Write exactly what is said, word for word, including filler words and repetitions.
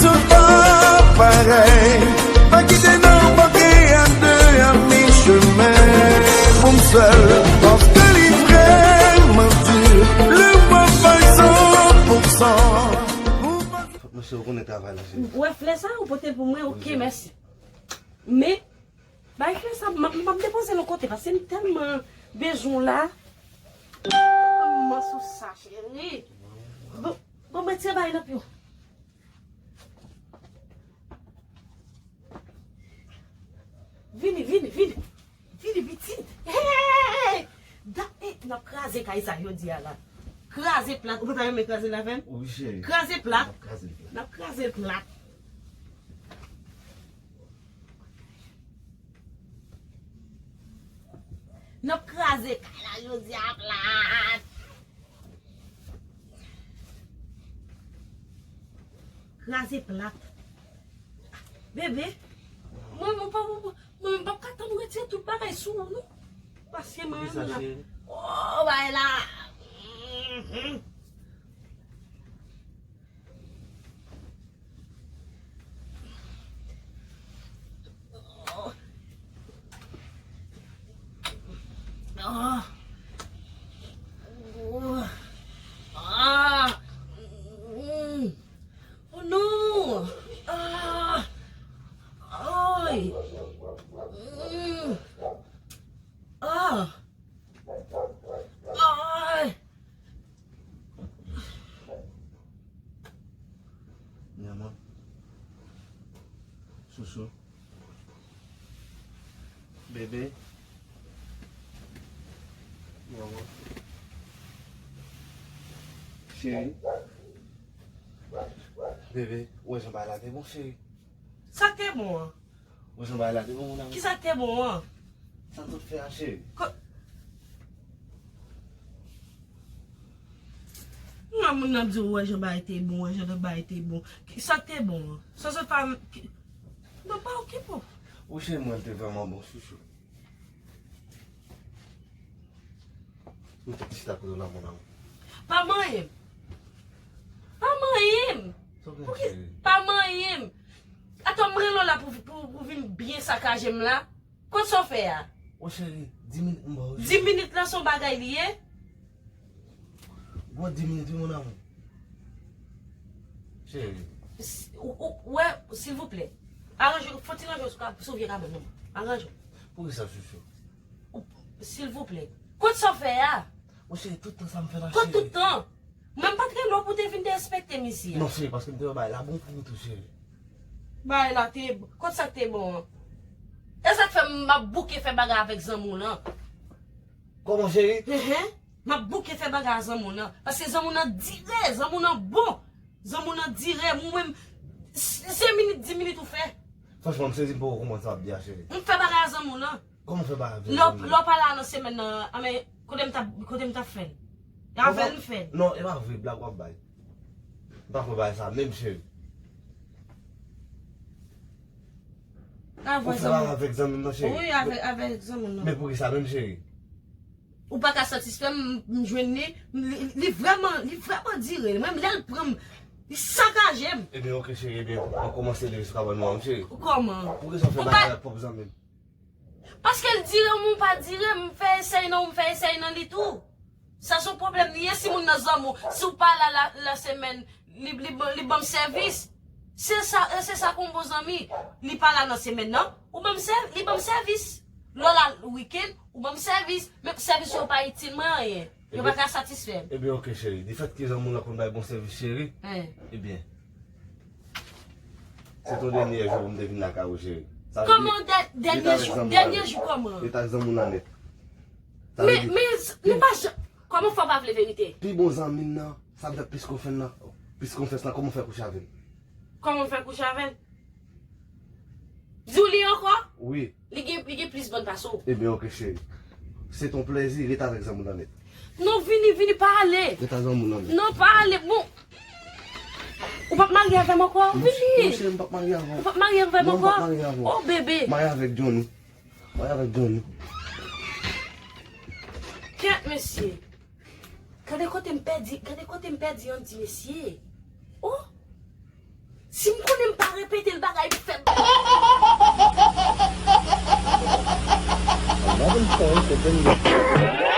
Tout pa parèy. Pa kite nan pòtre a de a mi chemen pou m sèl. Paske li vrèman di, lè w ap bay san pou san. Mesye, ou konnen travay la, cheri. Ou wè flè sa, ou pote l pou mwen, ok, mèsi. Men, bay flè sa, m ap, m ap depoze l yon kote, paske m tèlman bezwen w la. Tèlman sou sa, cheri. Bon, bon, mwen tire bay nan pye w. Vini, vini, vini. Vini, pitit. Hey! Da, eh, n ap kraze kay sa jodi a la. Kraze plat. Ou pa ta renmen kraze l avè m? Wi, cheri. Kraze plat. N ap kraze l plat. N ap kraze l plat. N ap kraze kay la jodi a plat. Kraze plat. Bebe, mwen, mwen pa, mwen, mwen pa ka tann retire tout bagay sou ou, non. Paske mwen menm la. Oh, bay la. Ah. Oh. Ah. Mm. Oh non. Ah. Ay. Mm. Ah. Ay. Nyaman. Chouchou. Bebe. Nyaman. Cheri. Bebe, ou wè jan bagay la te bon, cheri? Sa k te bon an? Ou wè jan bagay la te bon, mon amour? Kisa k te bon an? Sa n sot fè a, cheri? Ko- Mwen, moun nan ap di ou wè jan bagay te bon, wè jan bagay te bon. Ki- Sa k te bon an? Sa sot fè a, ki- Non, pa okipe w. Ou cheri, mwen, l te vrèman bon, chouchou. M te chita kote w la, mon amour. Pa manyen m. Pa manyen m. Sa w gen, cheri? Pa manyen m. Atò, m rele w la pou, pou, pou vin byen sakaje m la. Kot sa w fè a? O cheri, dis minit m ba w. Dis minit la se yon bagay li ye? Gwo dis minit wi, mon amour. Cheri. S- ou- ou- Wè, silvouplè. Aranje, fò ti ranje w sou ka- sou vye kabèn nan. Aranje w. Poukisa, chouchou? Ou- Silvouplè. Kot sa w fè a? O cheri, tout tan sa m fè la, cheri. Kot tout tan? Mwen m pa t rele w pou te vin derespekte m isi a. Non, cheri, paske m te wè bagay la bon pou ou tou, cheri. Bagay la te, kot sa k te bon an? E sa k fè m ap bouke fè bagay avèk zanmi w lan. Kòman, cheri? Ehe. M ap bouke fè bagay a zanmi w lan. Paske zanmi w lan dire, zanmi w lan bon. Zanmi w lan dire, mwen menm, se minit, dis minit ou fè. Franchman, m sezi, m poko konprann sa w ap di a, cheri. M fè bagay a zanmi w lan. Kòman w fè bagay avèk zanmi w lan? Lè w pa la nan semèn nan, anben, kote m t ap, kote m t ap fè l? Avè l m fè l. Non, e pa vre, blag w ap bay. M pa fè bagay sa menm, cheri. Ou fè bagay avèk zanmi m nan, cheri? Wi, avèk, avèk zanmi m nan. Men poukisa menm, cheri? Ou pa ka satisfè m, m jwenn li, li, li vrèman, li vrèman dire. Menm lè l pran m, li sakaje m. Ebyen, oke, cheri, ebyen, ann kòmanse leve sou kabann mwen, cheri. Kòman? Poukisa w fè bagay avèk pwòp zanmi m? Paske l dire m ou pa dire, m fè esèy nan ou, m fè esèy nan li tou. Sa se yon pwoblèm li ye, si moun nan zanmi w, si w pa la, la, la semèn, li, li, ban- li ban m sèvis. Se sa, e se sa k yon bon zanmi. Li pa la nan semèn nan, ou ban m sè- li ban m sèvis. Lè w la wikenn, ou ban m sèvis. Men sèvis yo pa itil mwen anyen. Yo pa ka satisfè m. Ebyen, oke, cheri. Difèt ke zanmi w lan konn bay bon sèvis, cheri. Ebyen, se te dènye jou pou m te vin lakay ou, cheri. Kòman dè- dènye jou? Dènye jou kòman? Li t ak zanmi w lan nèt. Men, men, nou pa jan- kòman fè w pa vle verite? Pi bon zanmi m nan, sa vle plis konfyans lan, plis konfyans lan, kòman w fè kouche avè l? Kòman m fè kouche avè l? Di w li ankò? Wi. Li gen, li gen plis bann pase w. Ebyen, oke, cheri. Se t on plezi, ret avèk zanmi w lan nèt. Non, vini, vini, pa ale. Ret ak zanmi w lan nèt. Non, pa ale, bon. Ou p ap marye avè m ankò? Vini. Non, cheri, m p ap marye avè w. Ou p ap marye avè m ankò? Non, m p ap marye avè w. Oh, bebe. Marye avèk Johnny. Marye avèk Johnny. Kèt, mesye. Gade kote m pèdi, gade kote m pèdi Andy, mesye. Oh! Si m konn N ap vin fè yon kote m gen.